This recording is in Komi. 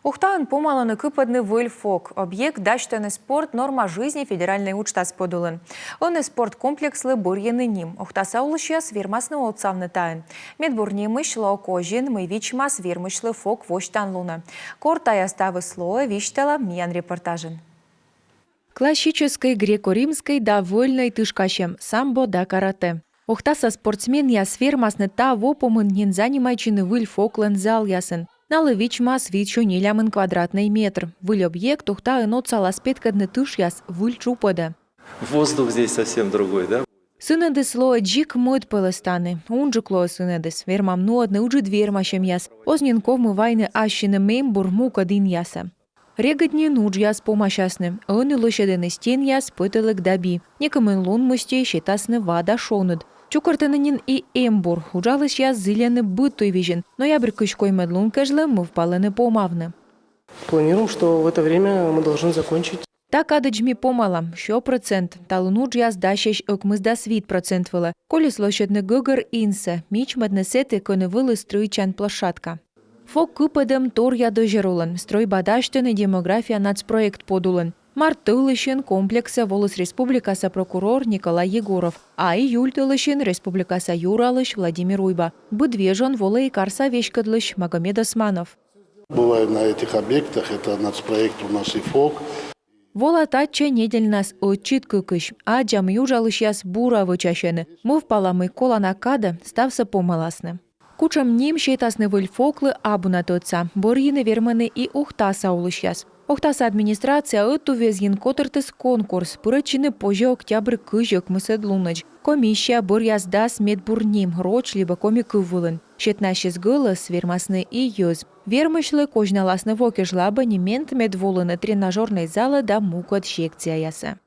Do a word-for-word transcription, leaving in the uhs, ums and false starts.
Ухтаын помалӧны кыпӧдны выль ФОК. Объект дасьтӧны «Спорт — норма жизни» федеральнӧй уджтас подулын. Ӧні спорткомплекслы бӧрйӧны ним. Ухтаса олысьяс вермасны отсавны таын. Медбур нимысь лоӧ козин, мый вичмас вермысьлы ФОК восьтан лунӧ. Кор тайӧ ставыс лоӧ, висьталам миян репортажын. Классическӧй, греко-римскӧй да вольнӧй тышкасьӧм, самбо да каратэ. Ухтаса спортсменъяс вермасны та во помын нин занимайтчыны выль ФОК-лӧн залъясын. Налы вичмас витсё нелямын квадратнӧй метр. Выль объект Ухтаын отсалас петкӧдны тышъяс выль чупӧдӧ. Воздух здесь совсем другой, да? Сынӧдыс лоӧ дзик мӧд пӧлӧс тані. Унджык лоӧ сынӧдыс. Вермам нуӧдны ыджыд вермасьӧмъяс. Оз нин ковмы вайны ассьыным эмбур мукӧд инъясӧ. Регыд нин уджъяс помасясны. Ӧні лӧсьӧдӧны стенъяс, пӧтӧлӧк да би. Некымын лун мысти сетасны ва да шоныд. Чукӧртӧны нин и эмбур. Уджалысьяс зільӧны быд туйвизьын. Ноябрь кызь коймӧд лун кежлӧ мӧвпалӧны помавны. Планируем, что в это время мы должны закончить. Та кадӧдз ми помалам сё процент. Талун уджъяс дасьӧсь ӧкмысдас вит процент вылӧ. Колис лӧсьӧдны гӧгӧр инсӧ, мичмӧдны сэті, кӧні вӧлі стрӧитчан площадка. ФОК кыпӧдӧм торъя дӧзьӧр улын. Стрӧйба дасьтӧны «Демография» нацпроект подулын. Март тӧлысьын комплексӧ воліс республикаса прокурор Николай Егоров, а июль тӧлысьын — республикаса юралысь Владимир Уйба. Быд вежон волӧ и карса веськӧдлысь Магомед Османов. Бываю на этих объектах, это нацпроект у нас и ФОК. Вола татчӧ недельнас ӧтчыд-кыкысь. Аддза, мый уджалысьяс бура вӧчасьӧны. Мӧвпала, мый колана кадӧ ставсӧ помаласны. Кутшӧм ним сетасны выль ФОК-лы, абу на тӧдса. Бӧрйыны вермӧны и ухтаса олысьяс. Ухтаса администрация ӧтуввезйын котыртіс конкурс. Пырӧдчыны позьӧ октябрь кызь ӧкмысӧд лунӧдз. Комиссия бӧръяс дас медбур ним роч либӧ коми кыв вылын. Сетны ассьыс гӧлӧс вермасны и йӧз. Вермысьлы козьналасны во кежлӧ абӧ нимент, мед волыны тренажёрнӧй залӧ да мукӧд секцияясӧ.